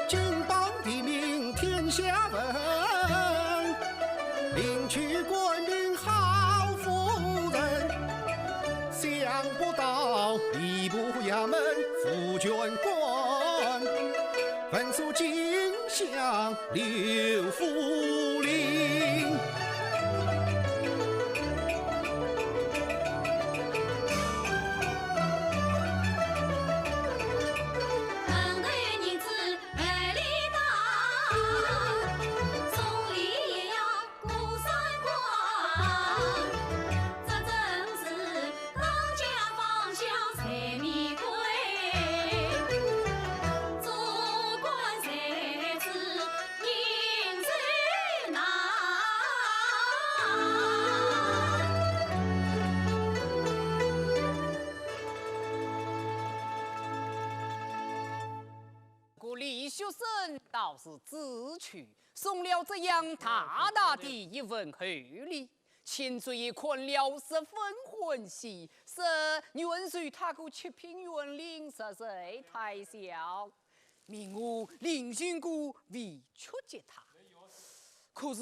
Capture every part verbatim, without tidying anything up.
金榜题名天下闻，领取官名好夫人。想不到吏部衙门副权官，文书竟向刘福林。 故李学生倒是知趣，送了这样大大的一份厚礼，千岁爷看了十分欢喜，说愿授他个七品县令，实在太小，命我另寻个位去给他。可是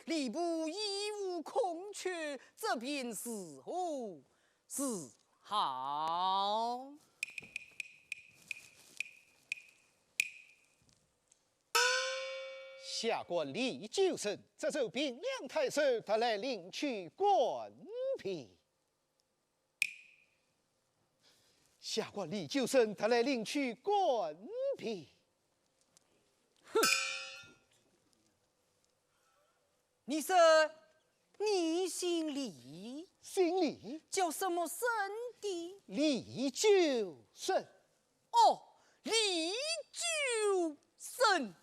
吏部已无空缺，这便如何 是好。下官李九成，这奏平凉太守，特来领取官凭。下官李九成，特来领取官凭。哼！ 你说你姓李？姓李。叫什么生的？李九成。哦，李九成。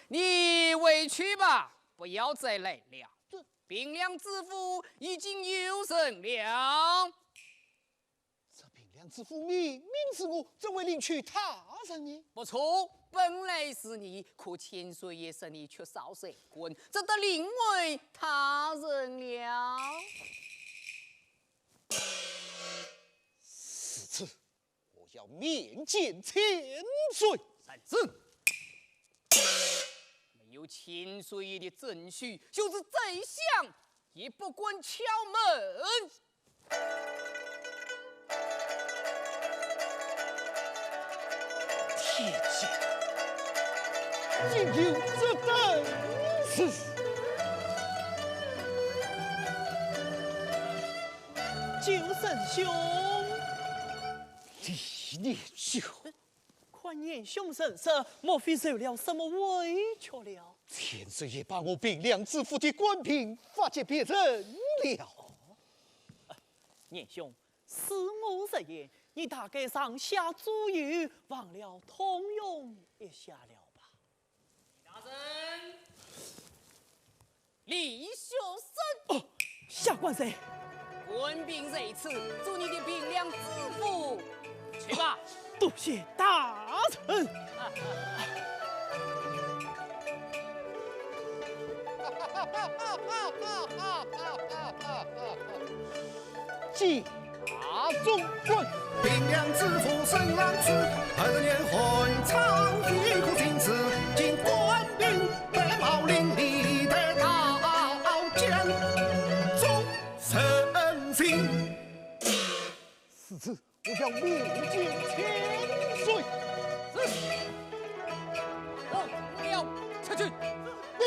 你回去吧，不要再来了。这平凉知府已经有人了。这平凉知府明明是我，怎会另取他人呢？不错，本来是你，可千岁爷说你缺少三官，只得另外他人了。如此， 我要面见千岁。甚是，没有千岁爷的准许，就是宰相也不敢敲门。天下竟有这等事！九成兄。 李年兄。看年兄神色，莫非受了什么委屈了？千岁爷把我平凉知府的官凭发给别人了。年兄，恕我直言，你大概上下左右忘了通用一下了吧？大人。李学生。哦，下官在。官兵在此，助你的兵粮支付。去吧。多谢大人。 见大总管。 如此，我将舞剑千岁。是。哦，不要，撤去。你。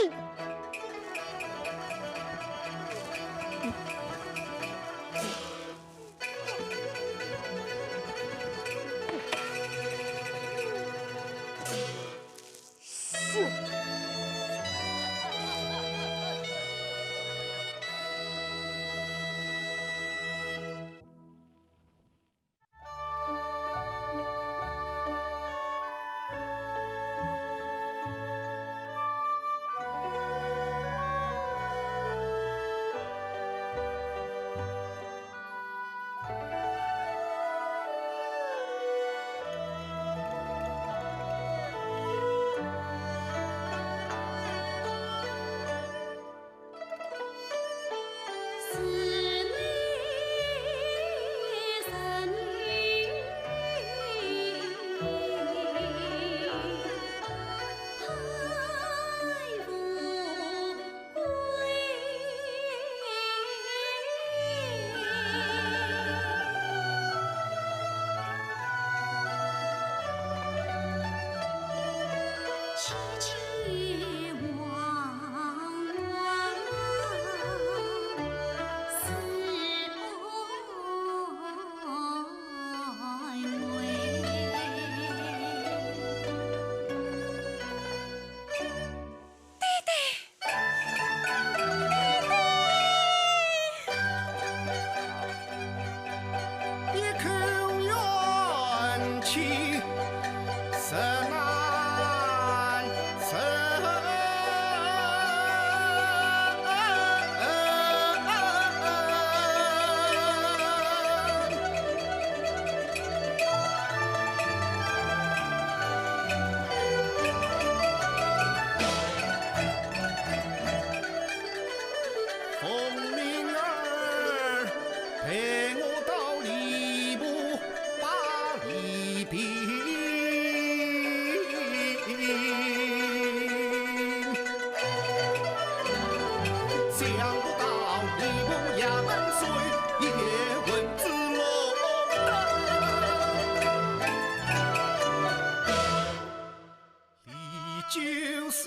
一口怨气实难伸。 奉命儿，陪我到吏部把礼禀。想不到吏部衙门虽也问子龙的，李九生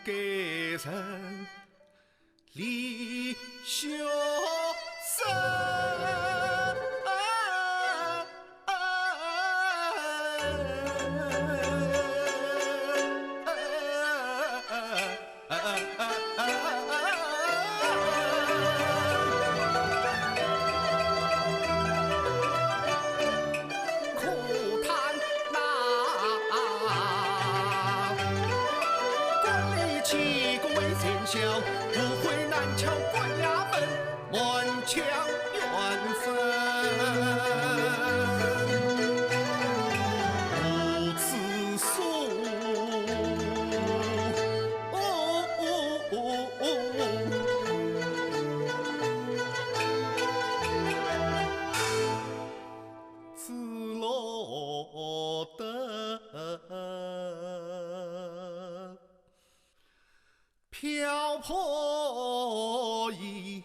该人 李学生。可叹那官吏欺国为奸小，误会南桥关衙门，满腔怨愤无处诉。子龙的漂泊已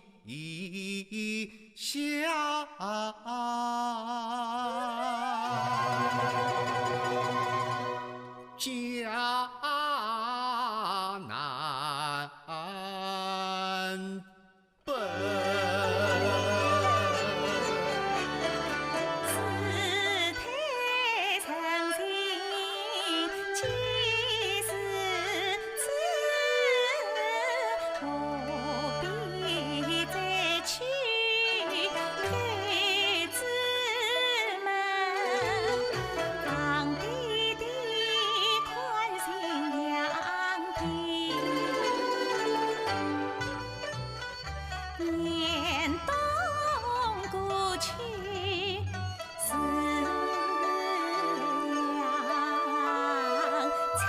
年冬过去是良辰。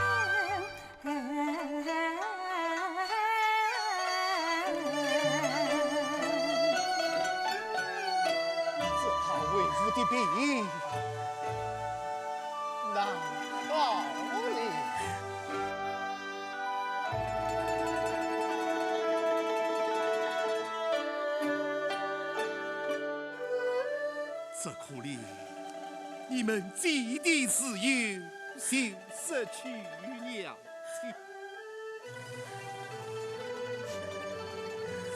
这套为父的病，难逃了。 只可怜你们寄的自由就失去了。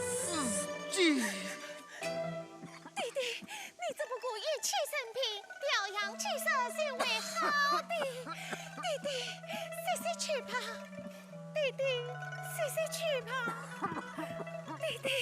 自己。 弟弟，你只不过一气生病，调养几日就会好的。弟弟，歇歇去吧。弟弟，歇歇去吧。弟弟，弟弟。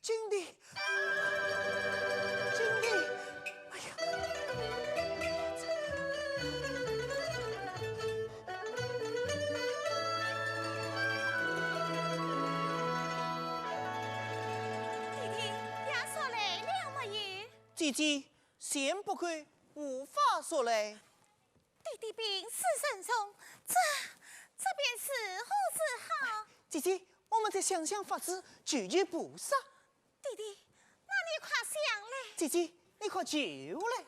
金娣，金娣，哎呀！弟弟，药烧来了没有？姐姐，钱不够，无法烧来。 弟弟病势深重，这，这便如何是好？姐姐，我们再想想法子，求求菩萨。弟弟，那你快想来。姐姐，你快求来。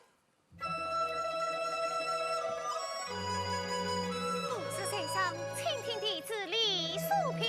菩萨山上，青天弟子李素萍。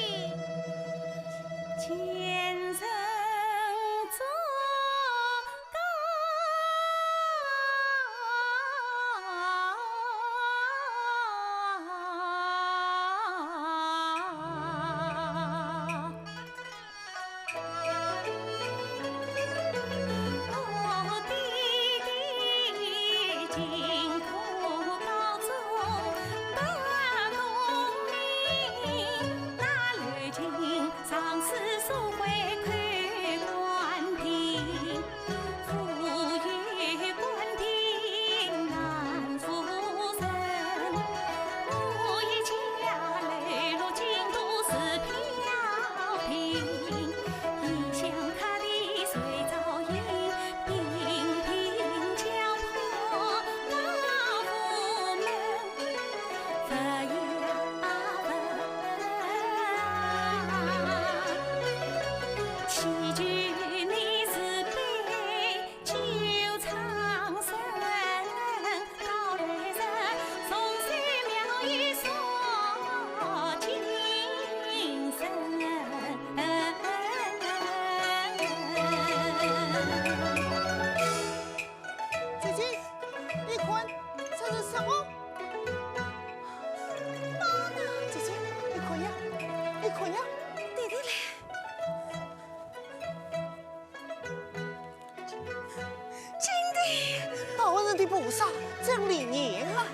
菩萨真灵验啊！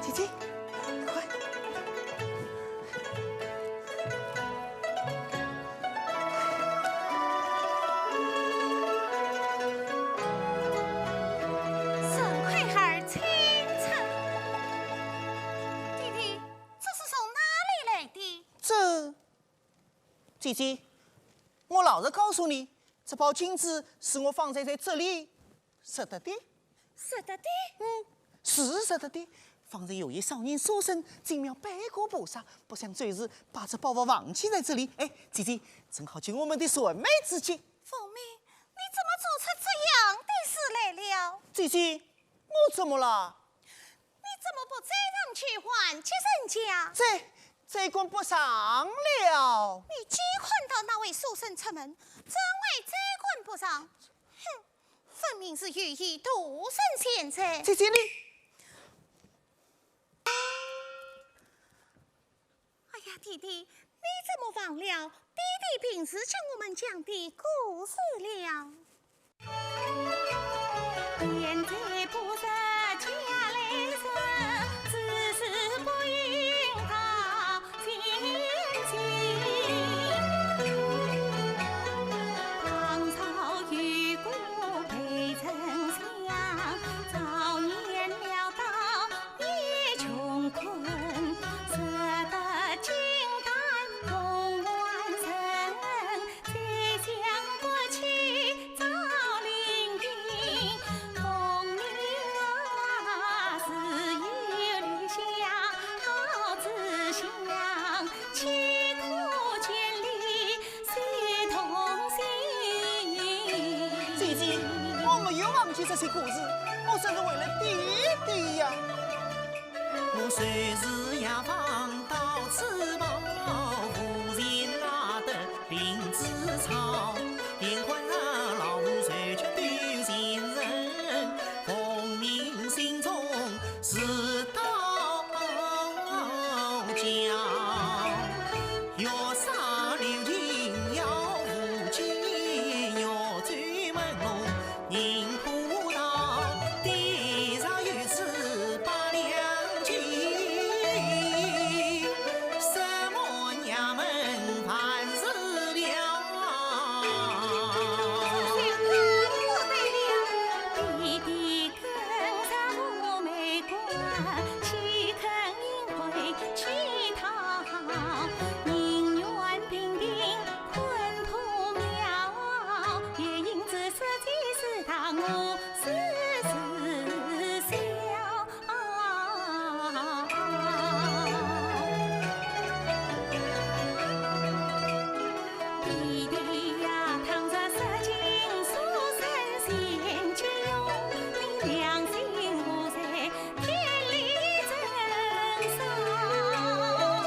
姐姐，快！沈魁儿请坐。弟弟，这是从哪里来的？这，姐姐，我老实告诉你，这宝镜子是我方才在这里拾得的。拾得的？嗯，是拾得的。方才有一少年书生进庙拜过菩萨，不想最后把这宝物忘记在这里。哎，姐姐，正好救我们的船妹之急。凤鸣，你怎么做出这样的事来了？姐姐，我怎么了？你怎么不追上去还给人家？追，追赶不上了。你既看到那位书生出门，怎会追赶不上？哼，分明是有意独身前来。姐姐你……哎呀，弟弟，你怎么忘了爹爹平时向我们讲的故事了？姐姐，我没有忘记这些故事，我甚至为了爹爹呀。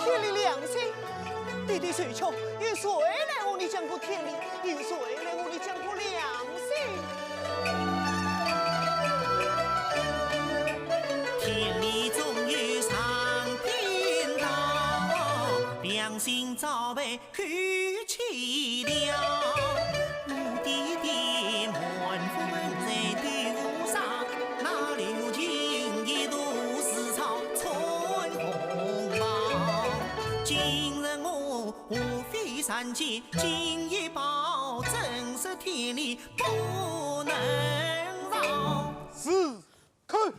天理良心，爹爹，谁叫，有谁来和你讲过天理？有谁来和你讲过良心？是，看。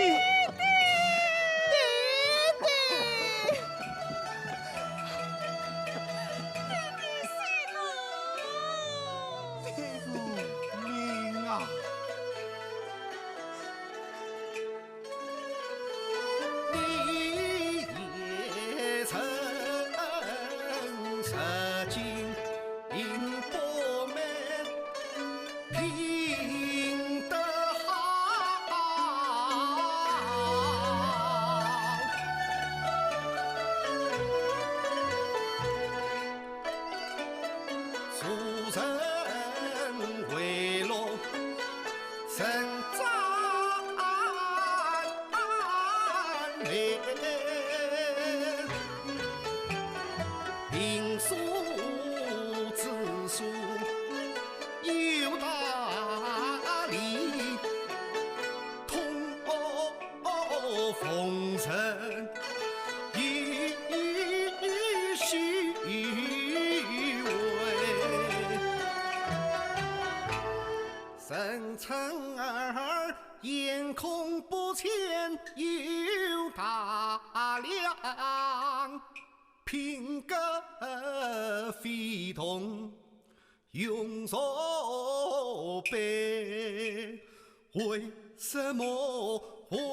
弟弟，弟弟，弟弟醒了。你是命啊！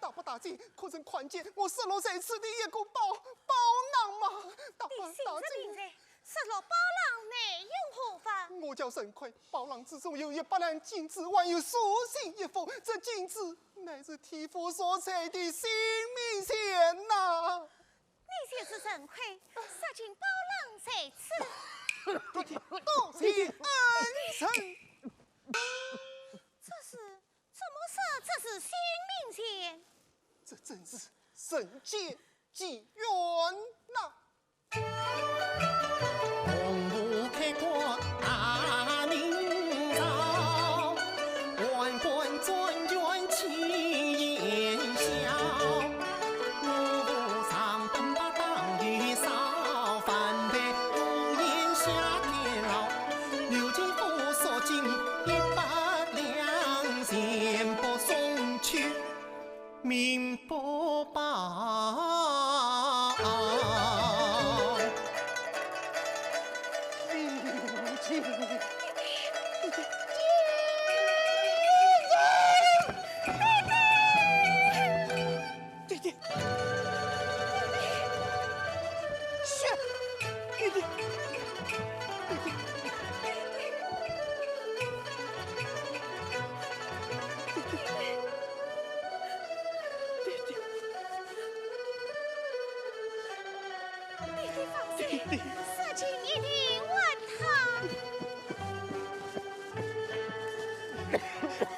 大伯大姐，可曾看见我失落在此地一个宝，宝囊吗？大伯大姐。失落宝囊内有何物？我叫沈魁，宝囊之中有一百两金子，还有书信一封。这金子乃是替父所赐的性命钱呐。你就是沈魁，杀进宝囊在此。多谢恩人。这是，怎么说这是性命钱？这正是人间 机缘呐。爹爹放心，爹爹，事情一定还他。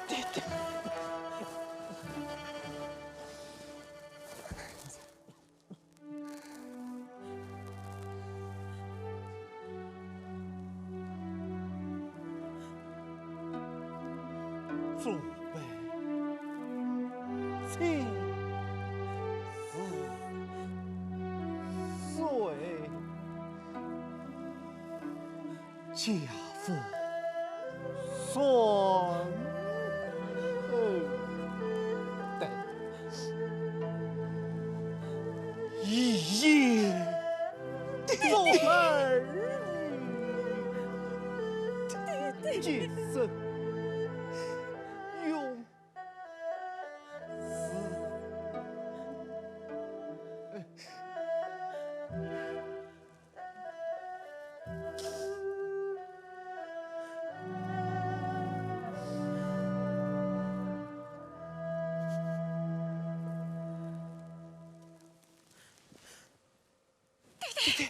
爹爹。 祖辈，请恕罪。家父算。呃，对，一夜做儿女，今生永 爹爹，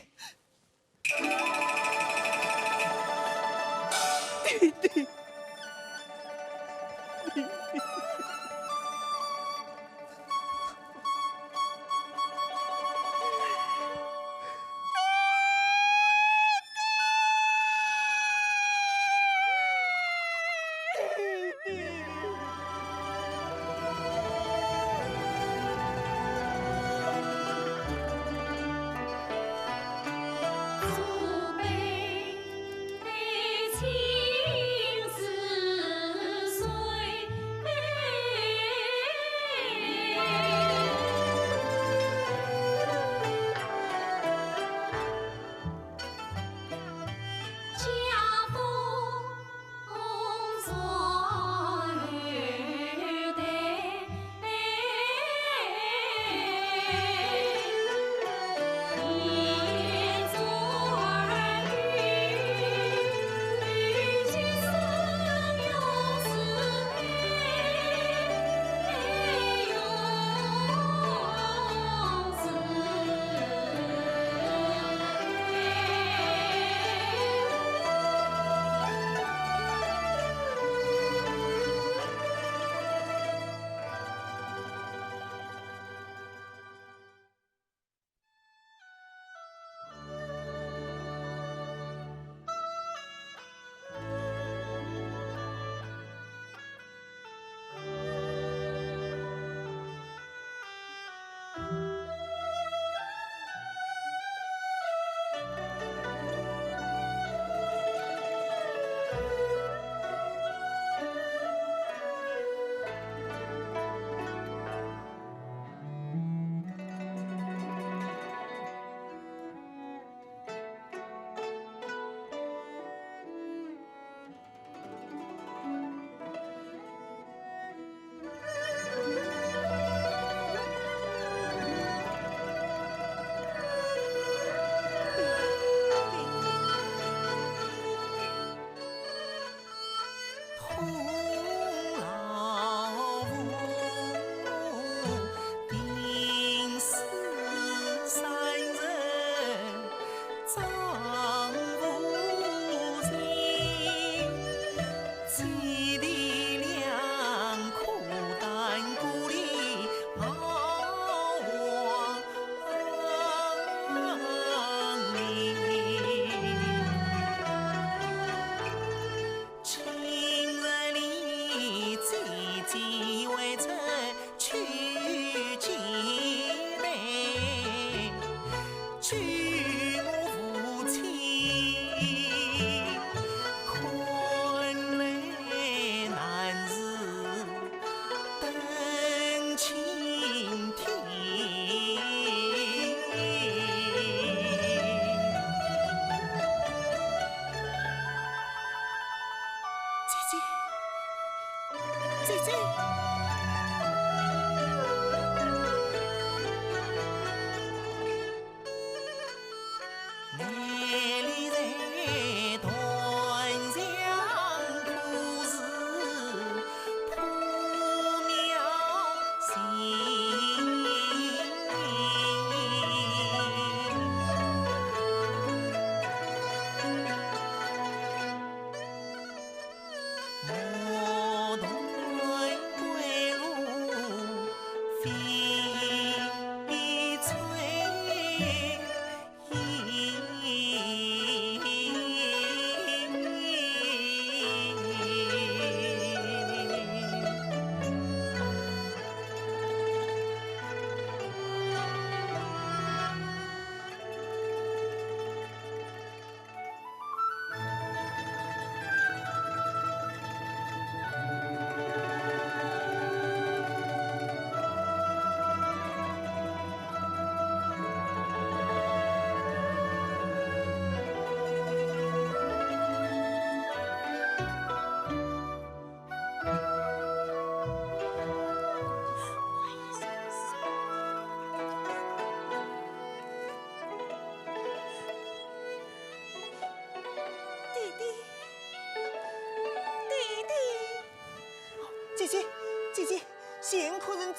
爹爹。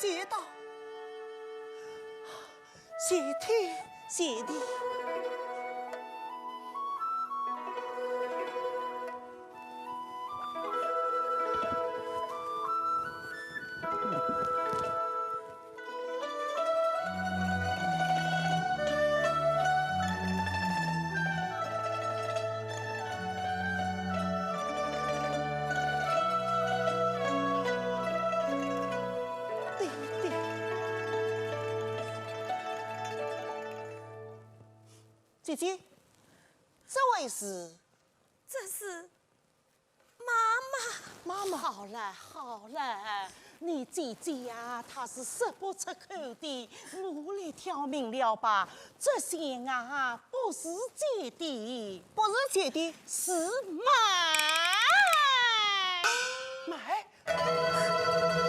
跌倒，谢天谢地。对，对。姐姐，这位是？这是 妈妈。妈妈。好了，好了，你姐姐呀，她是说不出口的，我来挑明了吧，这些啊，不是借的。不是借的？是买。买？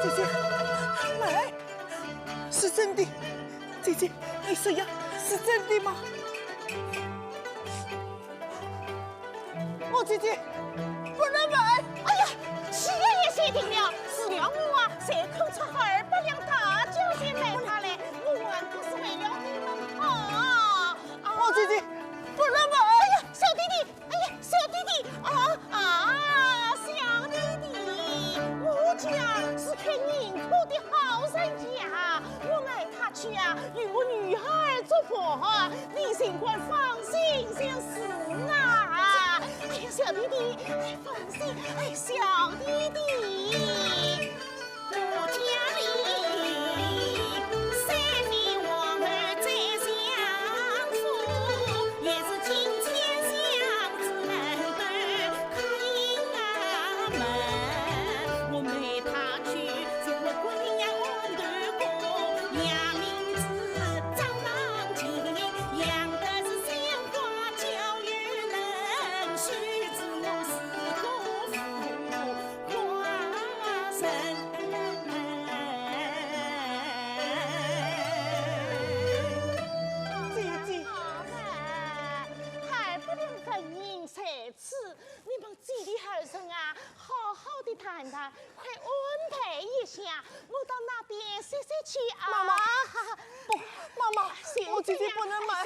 姐姐，买，是真的。姐姐，你说呀，是真的吗？ 我姐姐不能买。哎呀，契约也写定了，除了我啊，谁肯出二百两大价钱买它嘞？我还不是为了你们好啊！我姐姐不能买。哎呀，小弟弟，哎呀，小弟弟，啊，啊，小弟弟，我家是开银铺的好人家，我买 它去啊，与我女儿祝福，你尽管放心就是啊。哎呀，小弟弟，哎，放心，哎，小弟弟。姐姐。好了，还不能分明在此，你们姐弟二人啊，好好的谈谈， 快安排一下，我到那边歇歇去啊。妈妈，不，妈妈，我姐姐不能买，妈妈，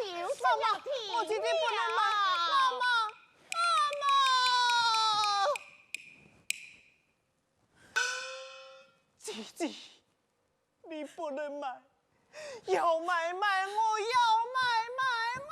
我姐姐不能买，妈妈，妈妈。姐姐，你不能买， 要买卖我，要买卖我！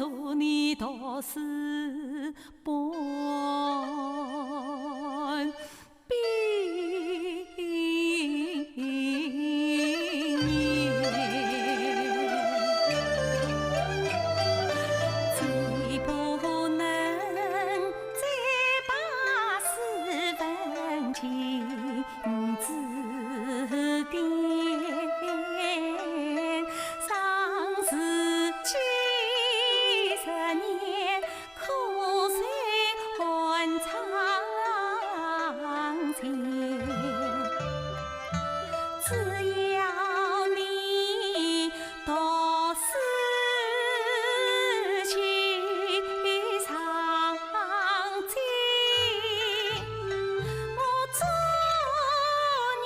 多年读书半边年，既不能再把诗文进 字典，尚书几十年，苦守寒窗前。只要你 读书去上进，我做牛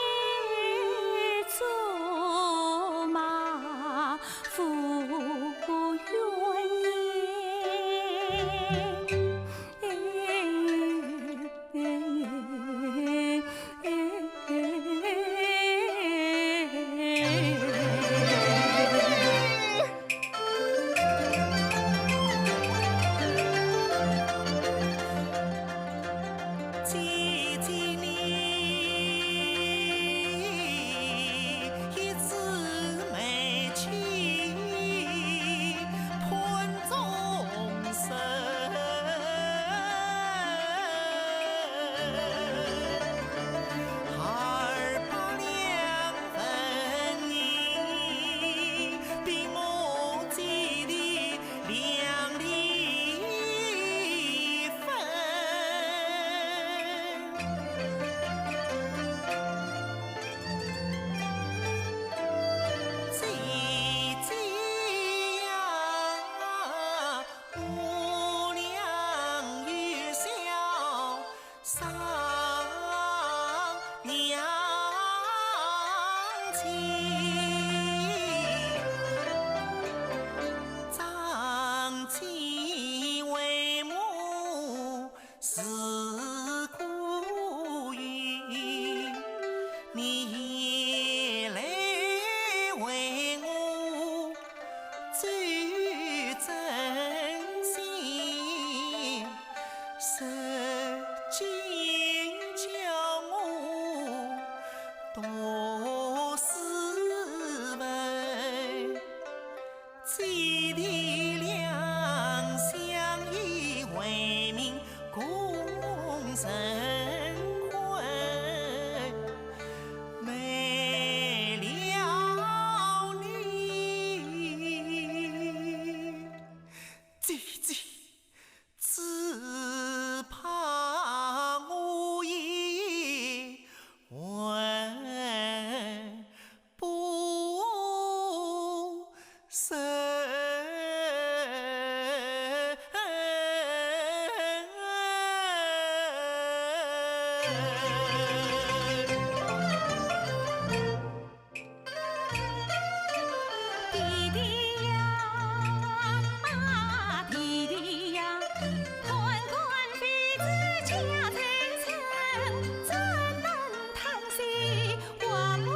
做马无怨言。 姐姐你一枝梅去潘中 二百两银，比我姐的两里分。姐姐呀， 我俩有孝上娘亲，长期为母 是孤影，你来为我最真心，如今叫我读书文。 姐弟两相依，为民共成婚，没了你，姐姐，只怕我也混 不是。弟弟呀，啊，弟弟呀，看官非子家财神，怎能叹息 我不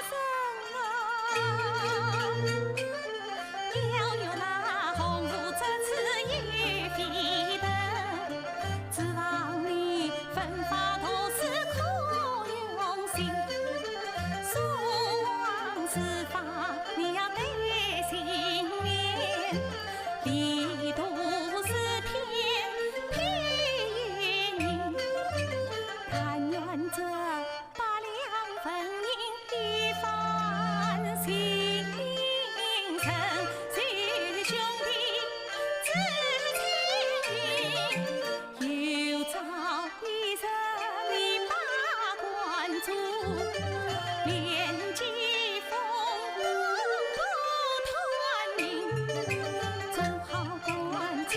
生啊。要有那鸿鹄之志也非等，指望你奋发读书可用心，书往书法你要得心念，力度是天地一人，但愿这 百两纹银一番心神，是兄弟之情。有朝一日你把官做，连接凤凰各团名，做好官，请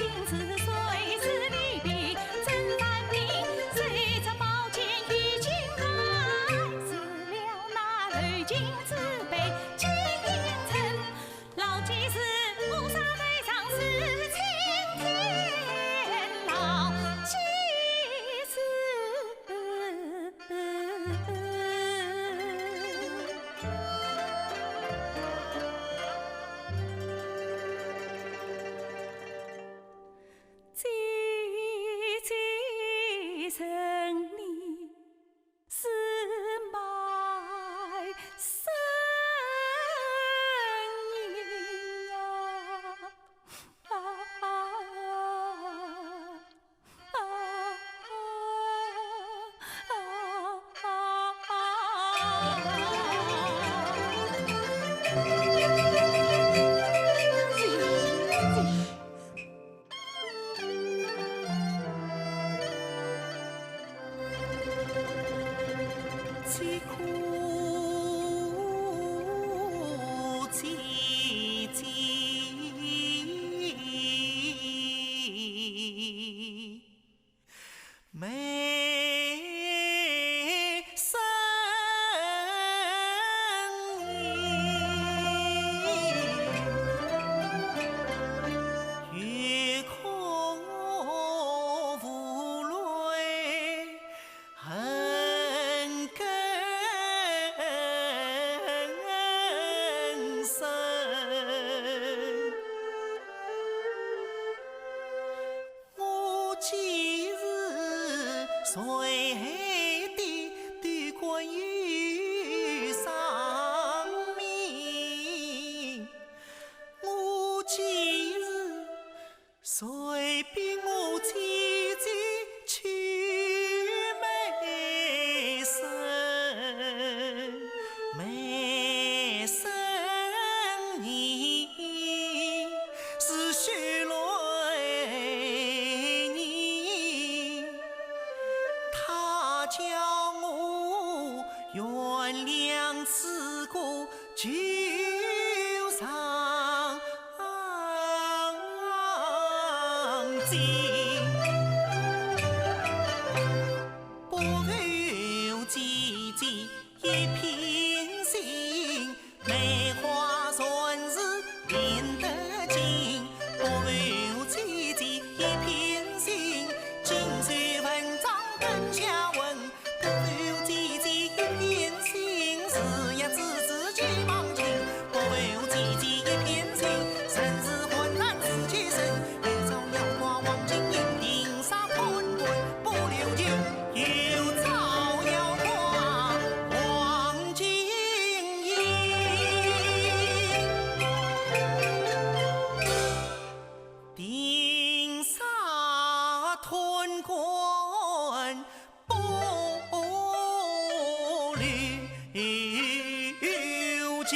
几时谁的都管有生命，我几时谁比我姐姐去美生？美生你是许乱你，他叫我原谅此个旧伤情。不如姐姐一片心，梅花全是淋得尽。不如姐姐一片心，锦绣文章更加稳。不如姐姐一片心，日夜字字记忘情。不如姐姐一片心，人世患难似其身。有朝阳光黄金印，定杀贪官不留情。有朝阳光黄金印，定杀贪官不留情。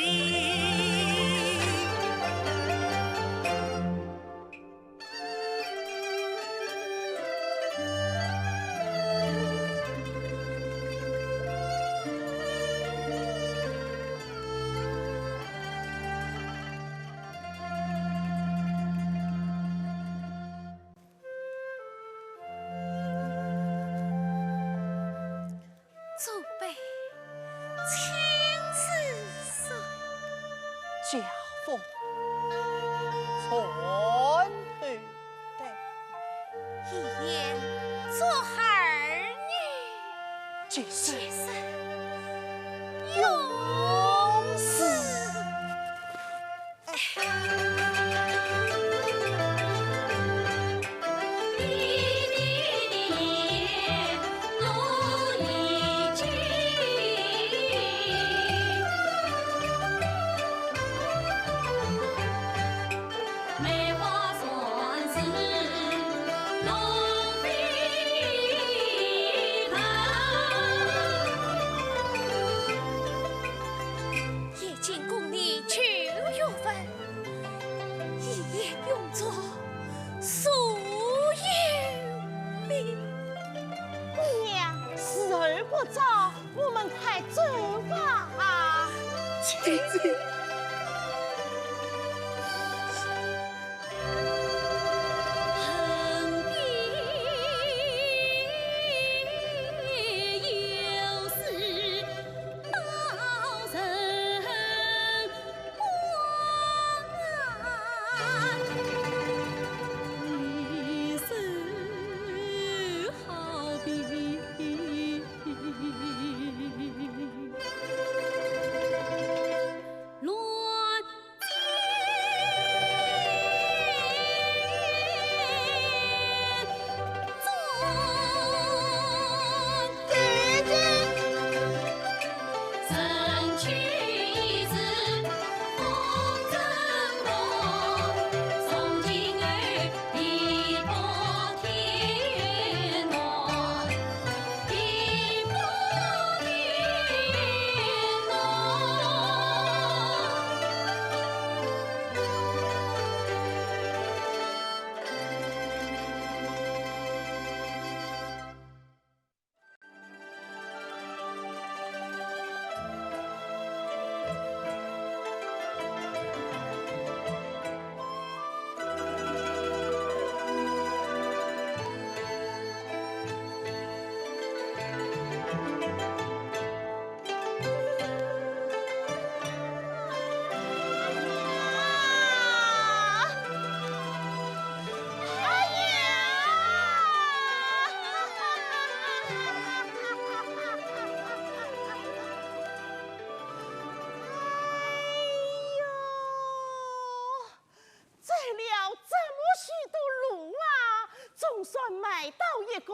个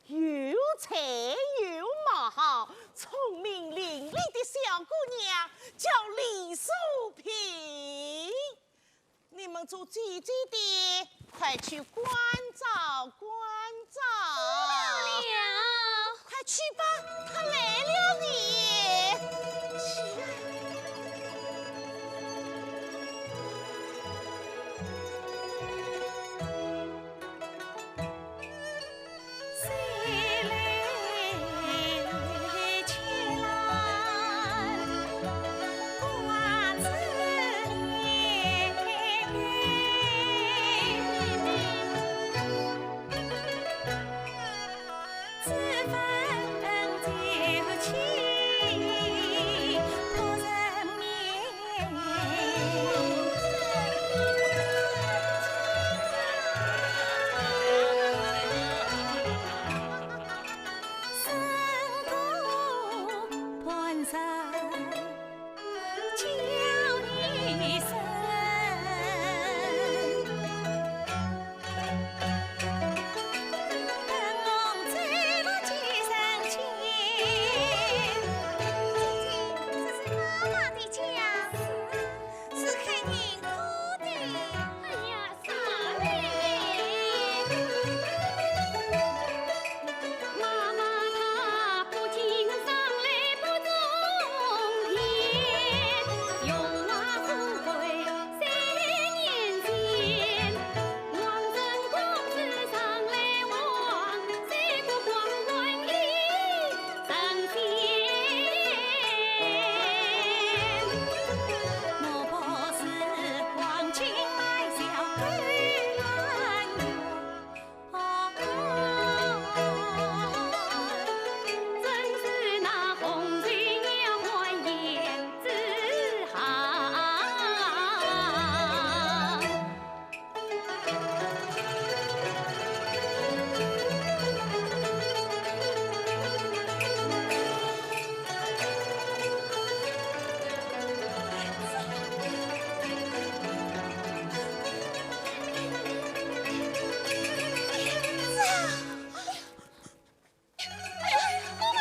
又才又貌、聪明伶俐的小姑娘，叫李素萍。你们做姐姐的，快去关照关照。知道了。快去吧，她来了呢。去啊。姐姐，这是妈妈的家。是，是很宁可的。哎呀， 哎呀，妈妈，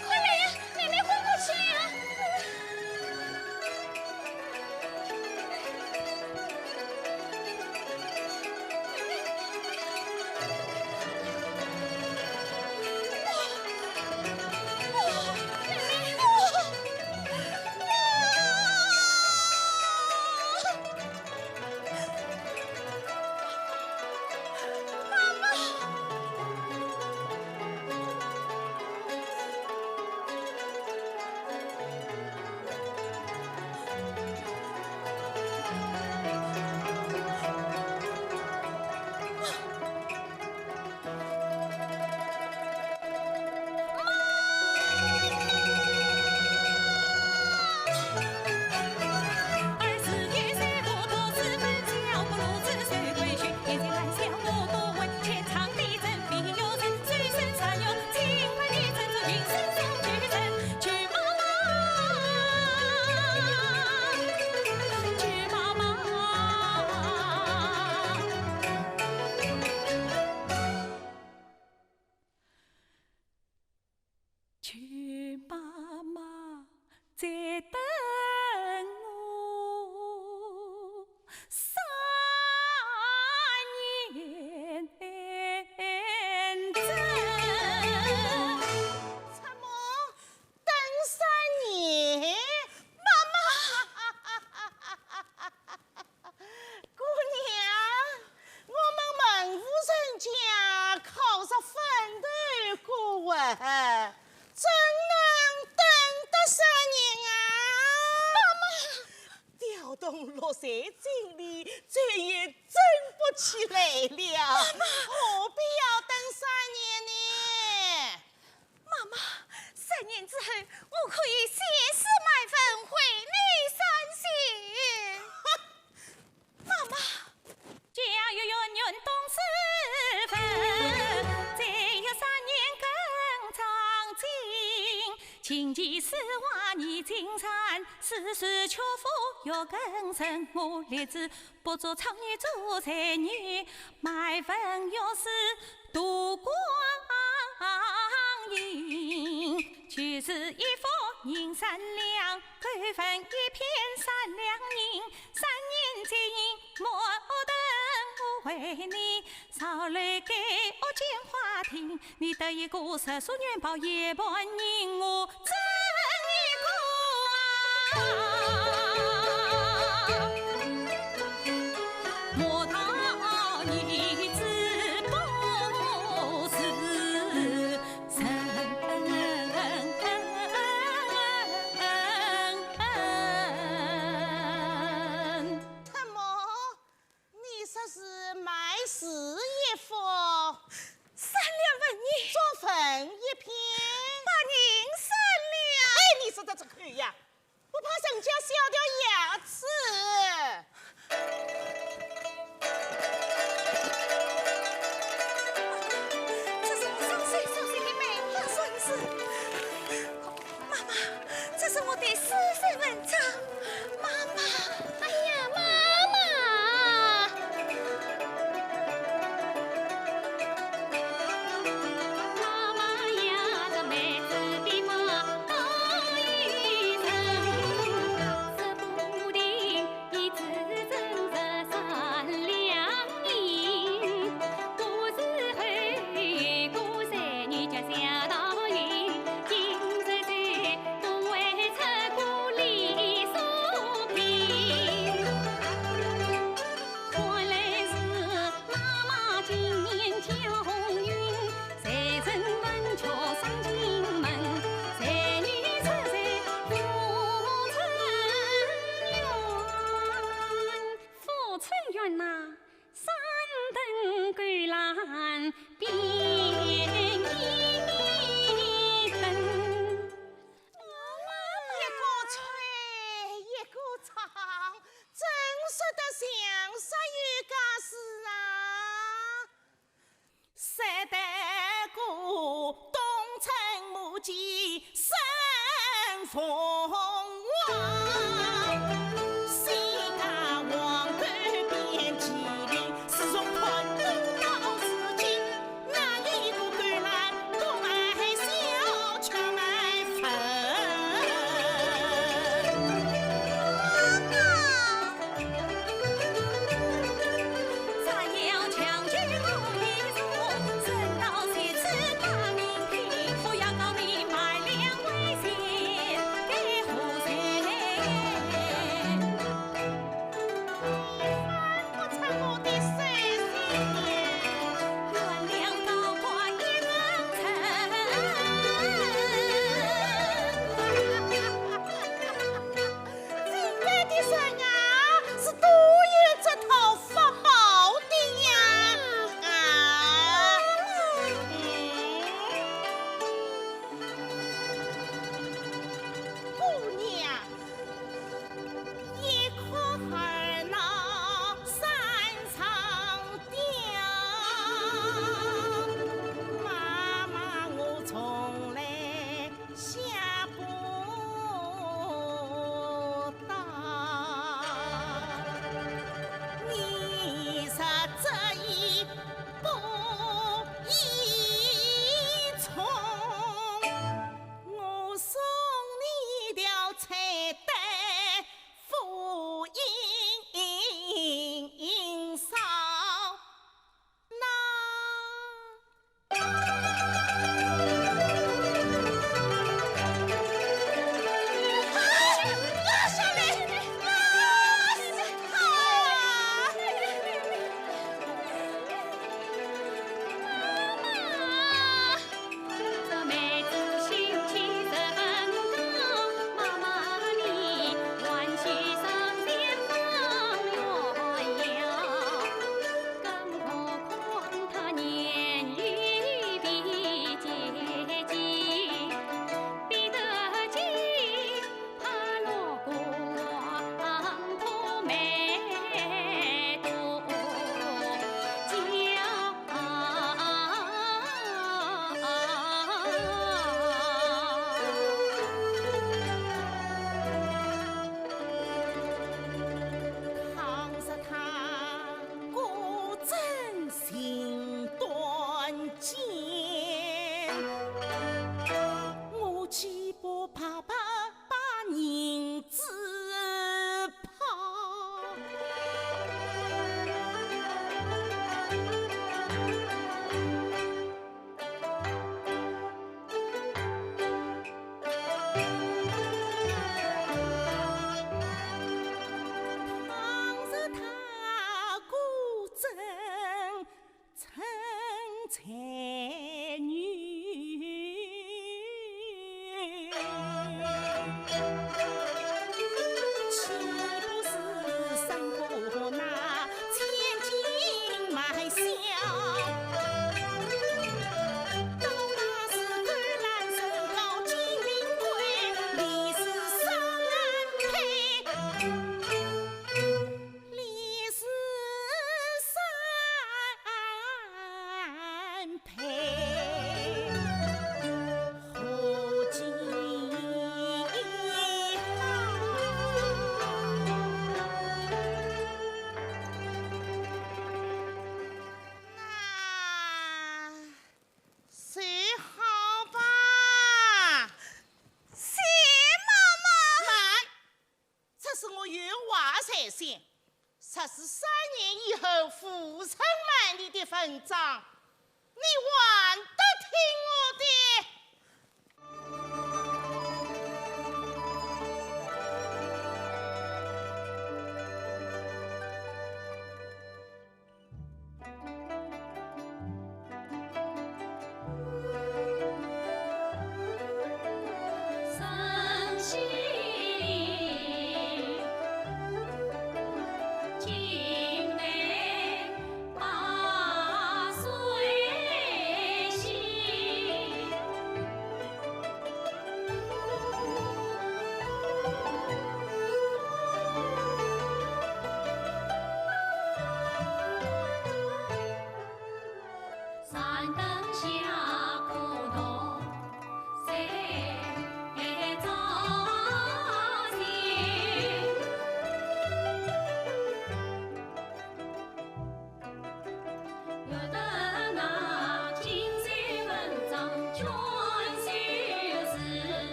快来呀，妹妹昏过去了。舅妈妈在等我三年整。什么？等三年？妈妈！ 姑娘，我们门户人家靠着坟头过活，怎能等得三年啊？妈妈！调动六岁精力，这也争不起来了。妈妈！何必要等三年呢？ 妈妈，三年之后，我可以写诗卖坟，回你三省。妈妈。人善良，敢问一片善良人，善人之人，莫等我为你。少来给我讲话听，你得一个十岁元宝一半银，我争一个啊！莫道儿子不是 什么？你说是卖诗一幅？三两纹银。做坟一篇？白银三两。哎，你说的这口呀，不怕人家笑掉牙齿？ 这是我三岁三岁的梅花扇子。妈妈，这是我的诗词文章。妈妈。哎呀，妈妈！才女，岂不是胜过那千金卖笑？到那时看那身高金领魁，李氏三配。 李氏三配，何其好。那，说好吧。谢妈妈。慢， 这是我有话在先，若是三年以后浮生满地的文章，你还得听我的？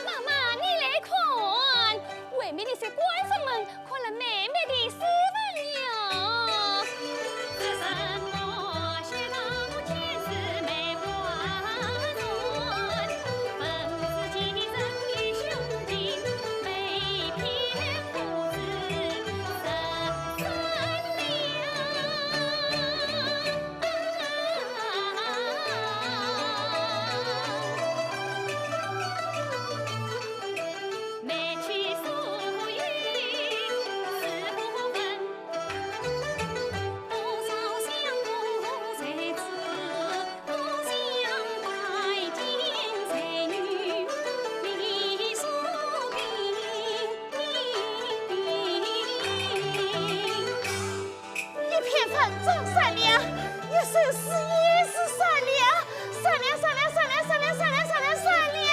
妈妈，你来看，外面那些官人们看了妹妹的诗文了。一篇文章善良，一首诗也是善良，善良，善良，善良，善良，善良，善良，善良。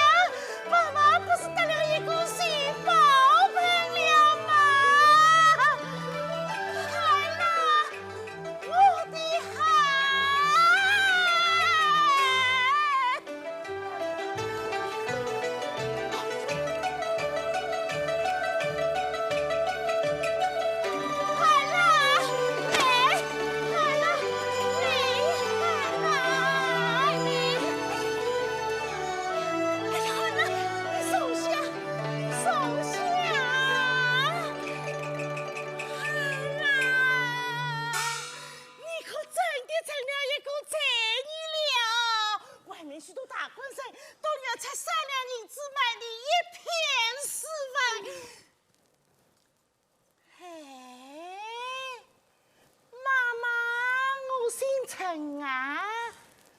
妈妈不是得了一个新宝贝了吗？孩儿啊，我的孩儿。 你可真的成了一个才女了。外面许多大官人都要吃善良银子买你一篇诗文。哎，妈妈，我姓陈啊，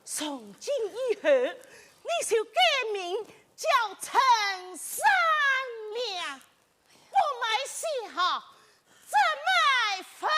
从今以后你就改名叫陈善良。 不卖笑，只卖分。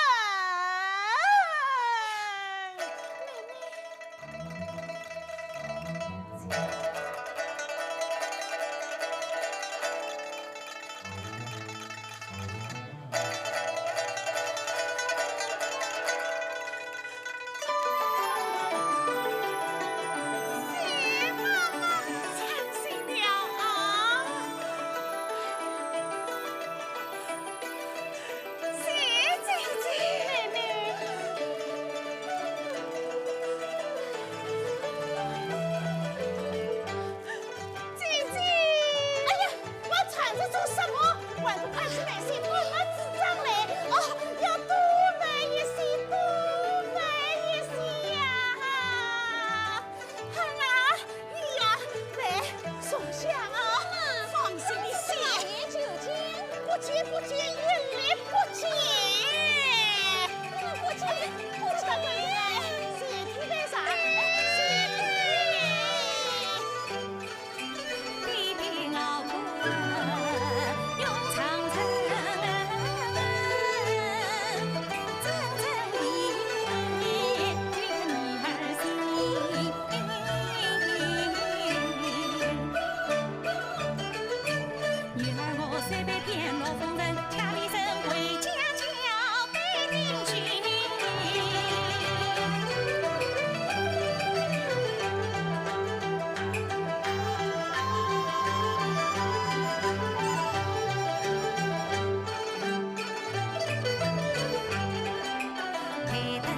大王，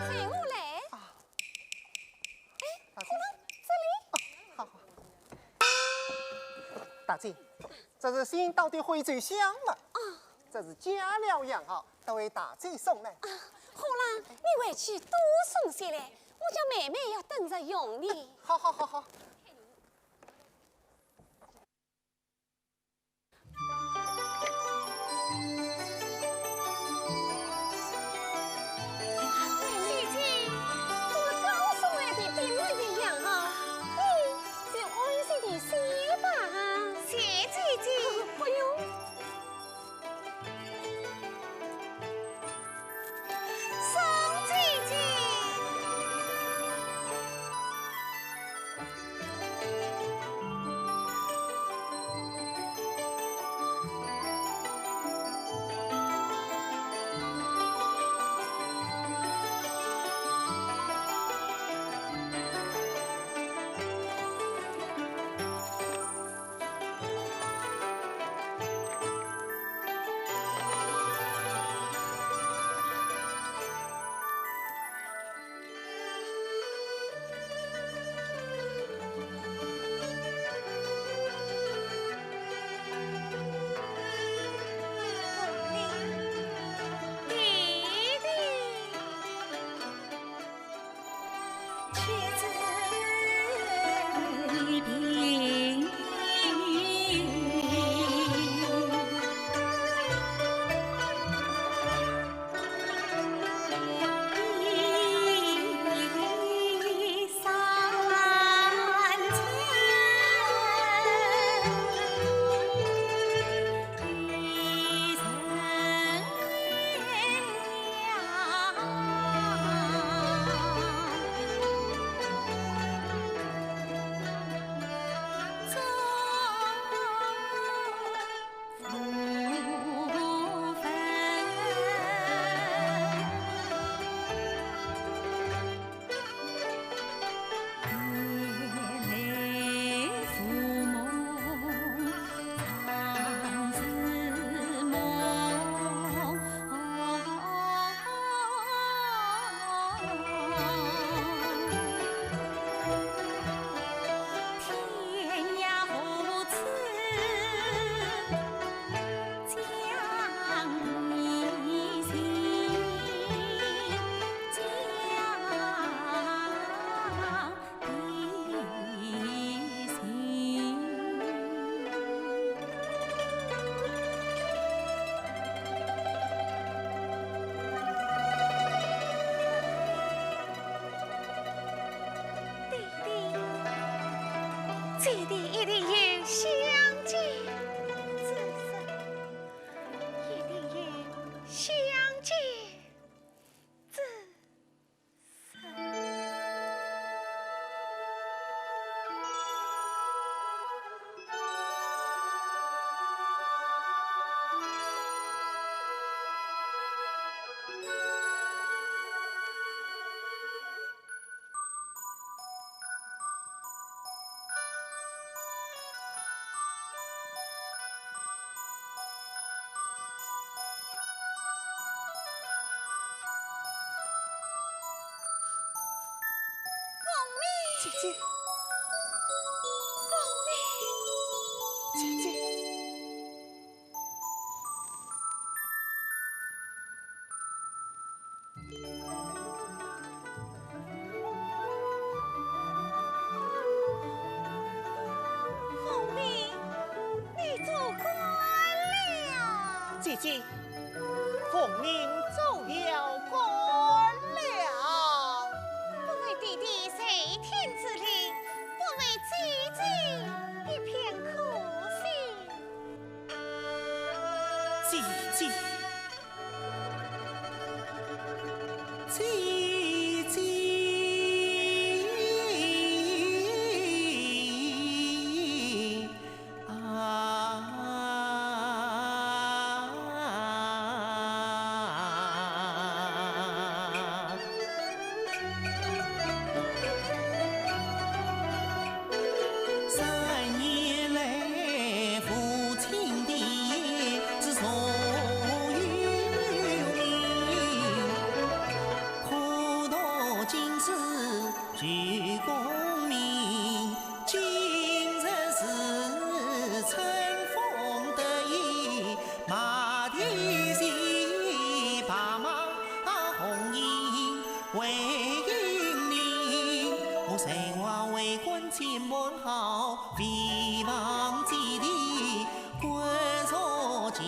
随我来。啊。哎，大姐。这里。啊，好，好。大姐，这是新到的徽州乡了。啊。这是佳料洋行，都为大姐送来。啊，好啦，你回去多送些来，我家妹妹要等着用呢。好，好，好，好。 姐姐，这是刚送来的冰冷的洋行，你就安心地歇吧。谢姐姐。不用。送姐姐。弟弟，姐弟一定有相见之时，一定有相见之时。 凤鸣。姐姐。凤鸣。姐姐。 凤鸣，你做官了？姐姐，凤鸣做了官了。不违爹爹在天之灵，不违姐姐一片苦心。 姐姐，姐姐。今日是春风得意，马蹄疾，白马红衣为引领。我随我为官进门好，飞往祭地观坐骑。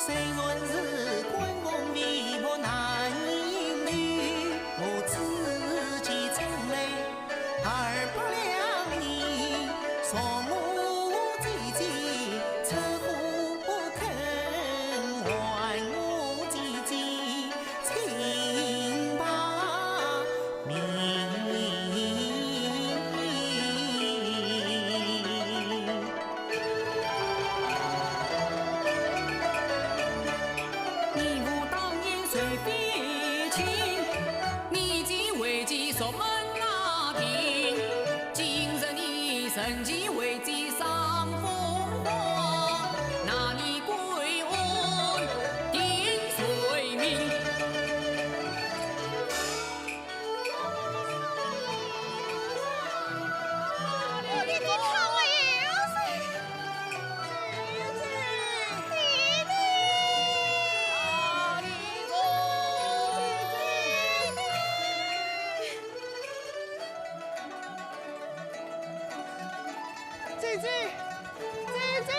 虽然是官封微薄难应对，我自己从来二百两银，送我姐姐出府不肯还我姐姐清白。 命。你武当年谁非亲，你既为妻所门那定，今日你趁机为妻丧风光，那你归案定罪名。 姐姐，姐姐。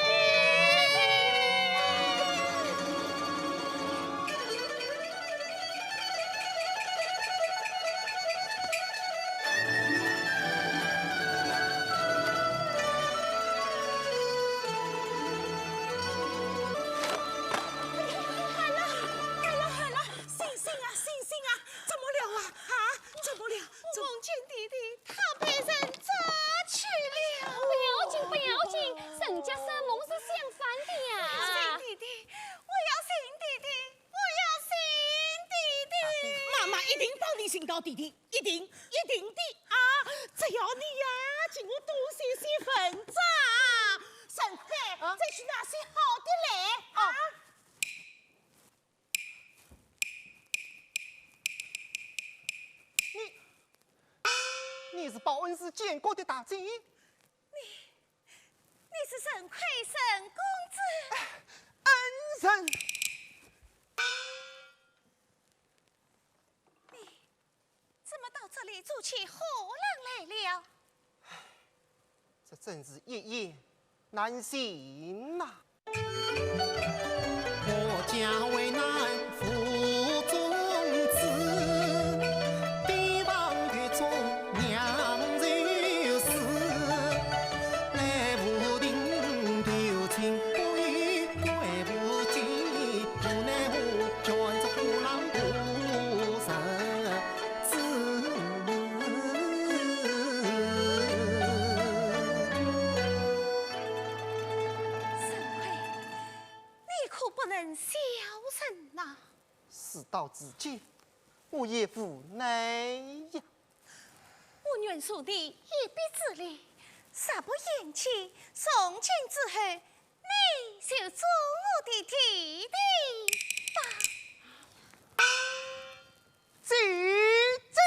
好了，好了，好了，醒醒啊，醒醒啊，怎么了啊？啊，怎么了？怎么？我梦见弟弟，他被人抓去了。不要紧，不要紧，人家说梦是相反的呀。我要寻弟弟，我要寻弟弟，我要寻弟弟。妈妈一定帮你寻到弟弟，一定，一定的啊！只要你呀，替我多写些文章，顺便啊，再去拿些好的来啊。啊。 你，你是报恩寺建国的大姐？你，你是陈魁陈公子？恩人。你怎么到这里做起和尚来了？这真是一言难尽呐。 沈黛，你可不能小人呐。事到如今，我也无奈呀。我愿助你一臂之力，若不嫌弃，从今之后，你就做我的弟弟吧。 姐姐。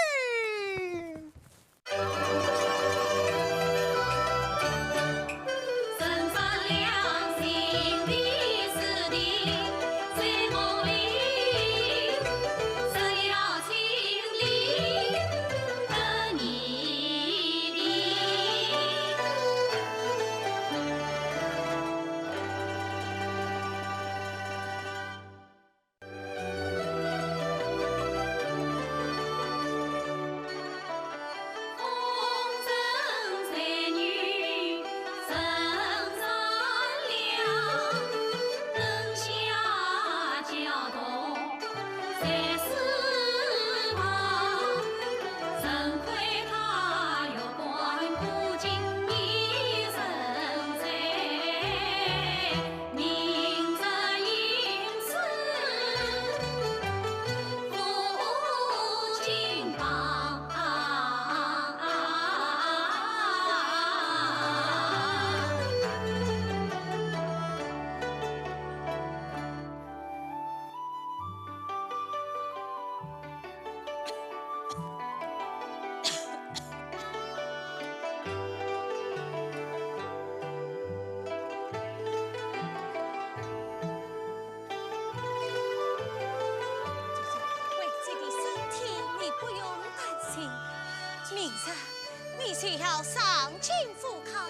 你就要上京赴考。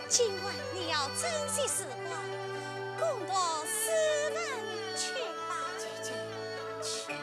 今晚你要珍惜时光，攻读诗文去吧。姐姐，去吧。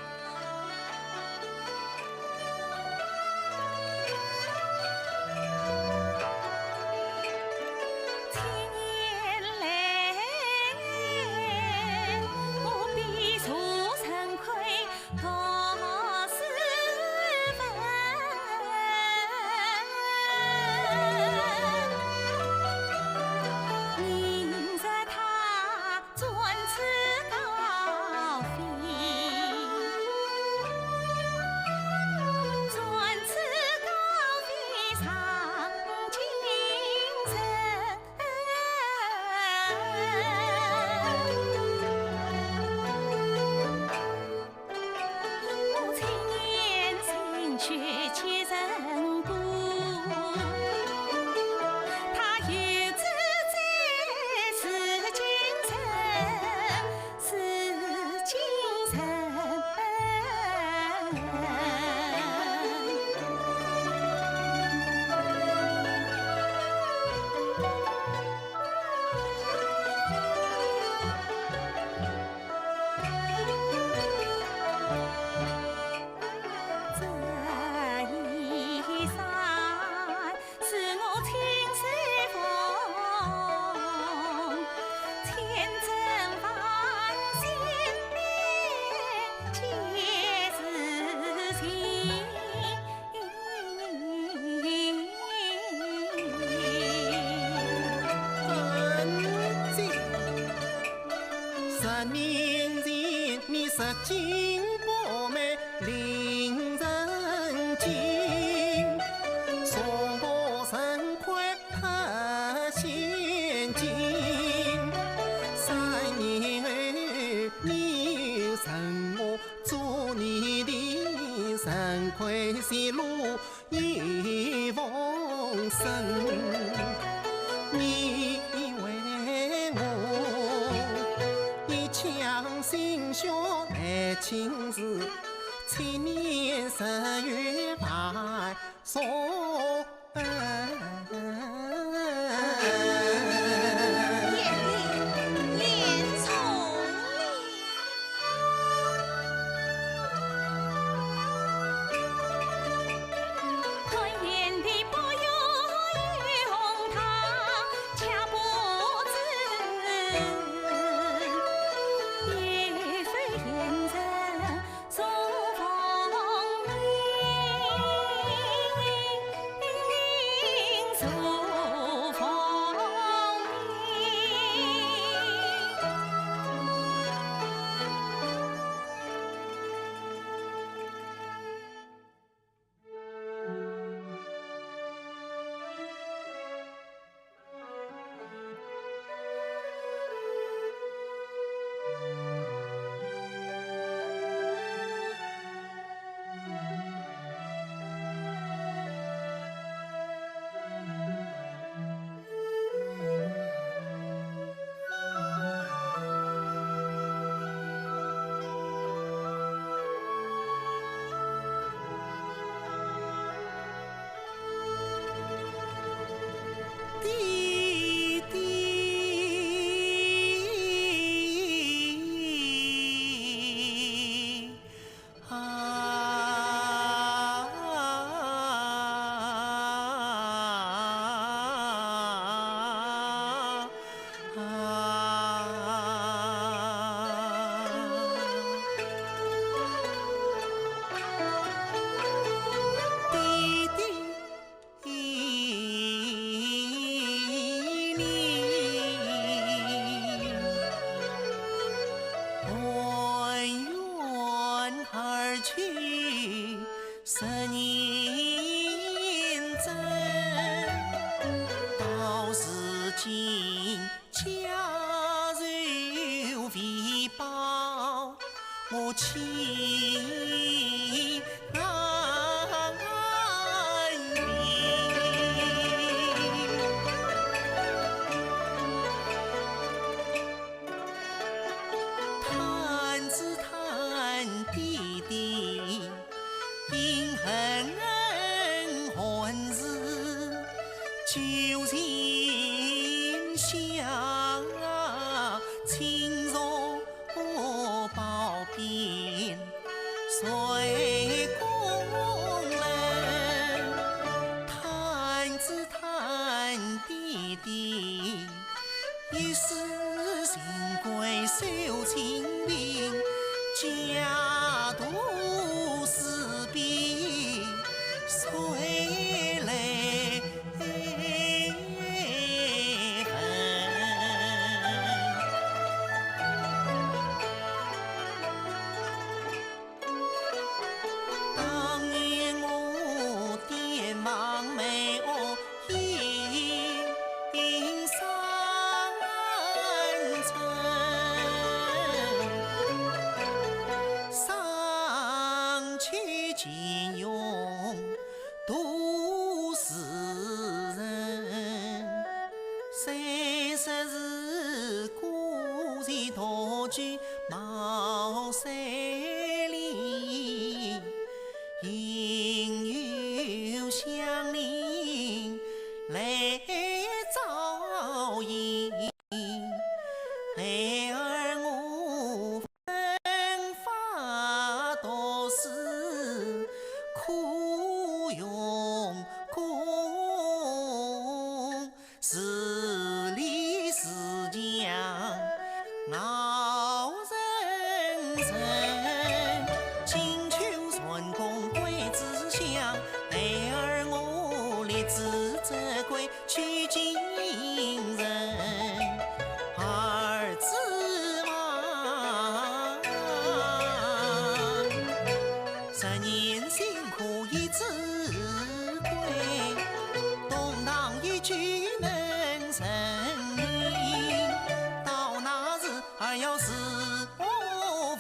茅山里，应有乡邻来照应。孩儿我 奋发读书苦用功，自立自强熬成人。进修传功桂枝香，孩儿我立志则归 取经人二字望。十年辛苦一字归，东堂一句能成名。到那时儿要是 我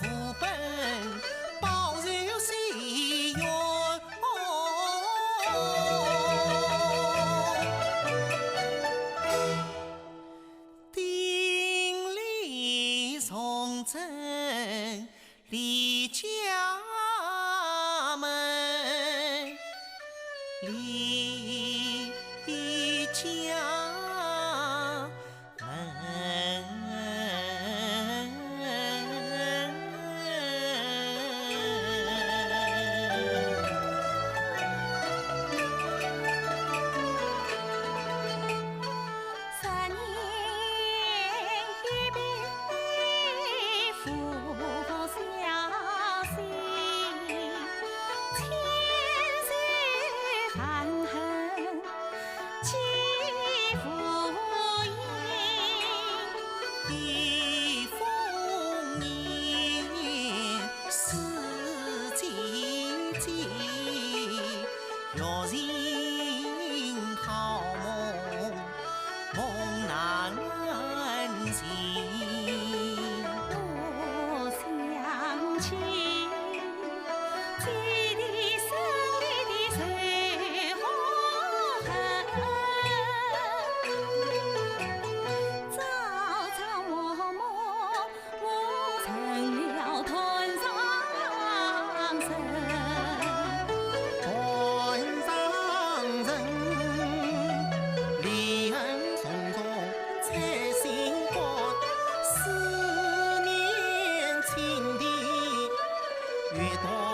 无本，报仇雪冤。顶礼崇祯立家门，立家 门。一封言，书姐姐，月尽好梦梦难醒。我想起 思念亲的月光。